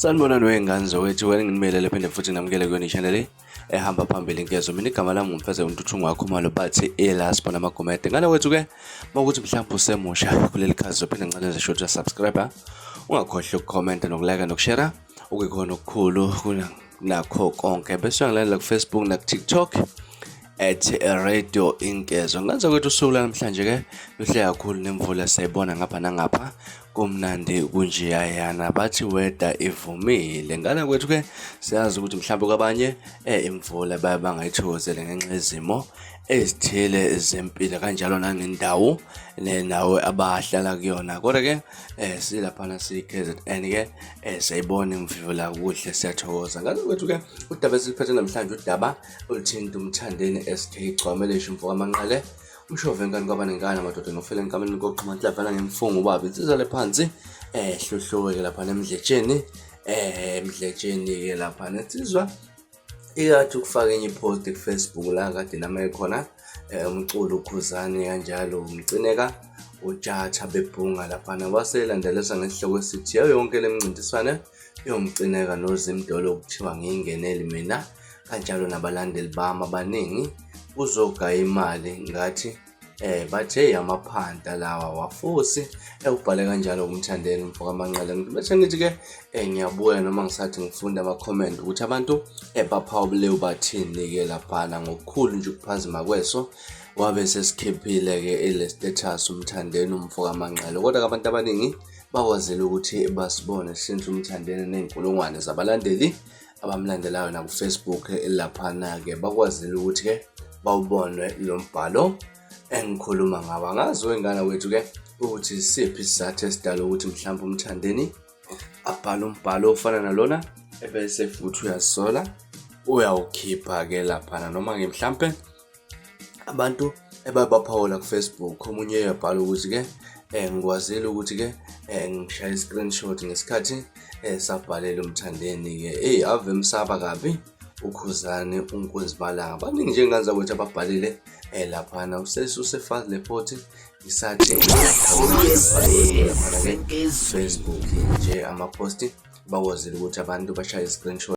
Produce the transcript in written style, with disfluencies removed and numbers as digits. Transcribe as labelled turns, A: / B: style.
A: Sanibonani wey'ngane zakwethu, wena nginimelele phinde futhi namukele kuyona i-channel ehamba phambili inkezo. Mina igama lami nguMfeze uNtuthu wakho bathi elasibona amagomede. Ngane wethu-ke mawukuthi mhlawumbe usemusha kuleli khazi zophinde ngicela nje shothi subscribe, ungakhohlwa ukukhomenta nokulike nokushare okuyikhona okukhulu nakho konke. Bese uyangilandela ku-Facebook naku-TikTok at Radio Inkezo. Ngenza kwethu usuku lanamhlanje ke luhle kakhulu nemvula siyayibona ngapha nangapha kumnandi kunjeyayana bathi weather ivumile. Ngane kwethu ke siyazi ukuthi mhlawumbe kwabanye imvula baye bangayithokozele ngenxa yezimo ezithile zempilo kanjalo nangendawo nawe abahlala kuyona. Kodwa ke silaphana siyi-KZN ke siyayibona imvula kuhle siyathokoza. Ngane kwethu ke udaba esiliphethe namhlanje udaba oluthinta uMthandeni SK Gcwameleshu mfo kaManqele umshova enkani kwaba nenkani amadoda nofela enkameni koqhuma nhlavana ngemfungo ubaba insizwa le phansi hluhluke lapha nemdletsheni emdletsheni ke lapha nensizwa ikathi ukufaka enye ipost ku-Facebook la kade nami khona umculo uKhuzani kanjalo umcineka uJatha bebhunga laphana waselandelisa ngesihloko esithi yonke le mncintiswano yomcineka noZimdolo okuthiwa ngiyingeneli mina kanjalo nabalandeli bami abaningi uzogaya imali ngathi bathe amaphanta lawa wafusi ubhale kanjalo kumthandeni umfo kaManqele. Bese ngithi ke ngiyabuya noma ngisathi ngifunda ama-comment ukuthi abantu baphawule bathini ke laphana ngokukhulu nje ukuphazima kweso wabe sesikhiphile ke ile status umthandeni umfo kaManqele. Kodwa abantu abaningi bakwazile ukuthi basibone since umthandeni ney'nkulungwane zabalandeli abamlandelayo naku-Facebook laphana-ke bakwazile ukuthi-ke bawubone lo mbhalo engikhuluma ngawo. Angazi wengane wethu-ke ukuthi isiphi isizathu esidala ukuthi mhlawumbe uMthandeni abhale umbhalo ofana nalona ebese futhi uyazisola uyawukhipha-ke laphana noma-ke mhlampe abantu ebabaphawula ku-Facebook omunye uyabhala ukuthi-ke ngikwazile ukuthi-ke ngishaye i-screenshot ngesikhathi sabhalela uMthandeni-ke. Eyi ave emsaba kabi uKhuzani uNkunzimalanga. Baningi nje ingane zakwethu ababhalile laphana usefaka le post ngisathi laphana-ke Facebook nje ama-post bakwazile ukuthi abantu bashaye i-screenshot.